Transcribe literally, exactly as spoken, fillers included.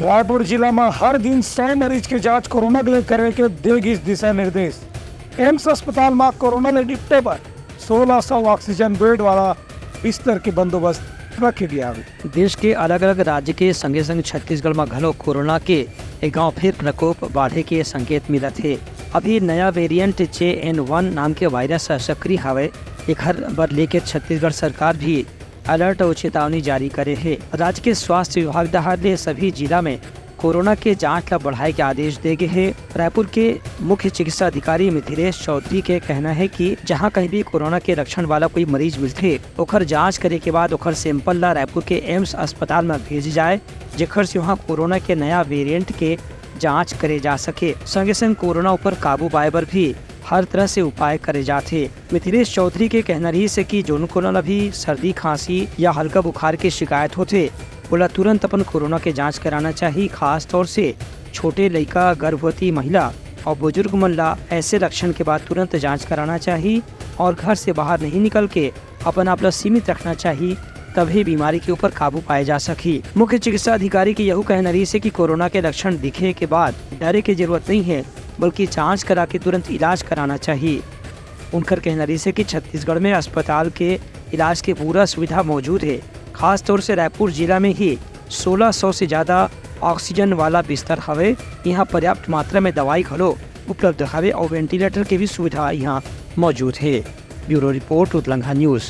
रायपुर जिला म हर दिन सौ मरीज के जांच कोरोना के लिए करे के दे गिस दिशा निर्देश। एम्स अस्पताल म कोरोना ले निपटे बर सोलह सौ ऑक्सीजन बेड वाला बिस्तर के बंदोबस्त रखे गया हवे। देश के अलग-अलग राज्य के संगे-संग छत्तीसगढ़ म घलो कोरोना के एक गांव फिर प्रकोप बाढ़े के संकेत मिलत हे। अभी नया वेरिएंट जे एन वन नाम के वायरस ह सक्रिय हवय, एखर बर लेके छत्तीसगढ़ सरकार भी अलर्ट अउ चेतावनी जारी करे हे। राज्य के स्वास्थ्य विभाग डहार ले सभी जिला में कोरोना के जांच ला बढ़ाए के आदेश दे गे हे। रायपुर के मुख्य चिकित्सा अधिकारी मिथिलेश चौधरी के कहना है कि जहां कहीं भी कोरोना के लक्षण वाला कोई मरीज मिलथे, ओखर जांच करे के बाद ओखर सैंपल ला रायपुर के एम्स अस्पताल में भेजे जाए, जेखर से वहां कोरोना के नया वेरिएंट के जांच करे जा सके। संगे संग कोरोना ऊपर काबू पाए बर भी हर तरह से उपाय करे जाथे। मिथिलेश चौधरी के कहना रहिस हे कि जोन कोनो ला भी सर्दी, खांसी या हल्का बुखार के शिकायत होथे, ओला तुरंत अपन कोरोना के जांच कराना चाही। खास तौर से छोटे लइका, गर्भवती महिला और बुजुर्ग मन ला ऐसे लक्षण के बाद तुरंत जांच कराना चाही और घर से बाहर नहीं निकल के अपन आप ला सीमित रखना चाही, तभे बीमारी के ऊपर काबू पाए जा सकही। मुख्य चिकित्सा अधिकारी के यहू कहना रहिस हे कि कोरोना के लक्षण दिखे के बाद डरे के जरूरत नहीं है, बल्कि जांच करा के तुरंत इलाज कराना चाही। उनकर कहना रहिस हे कि छत्तीसगढ़ में अस्पताल के इलाज के पूरा सुविधा मौजूद है। खास तौर से रायपुर जिला में ही सोलह सौ से ज्यादा ऑक्सीजन वाला बिस्तर हवे। यहाँ पर्याप्त मात्रा में दवाई घलो उपलब्ध हवे और वेंटिलेटर के भी सुविधा यहाँ मौजूद है। Bureau report, Utlangha news.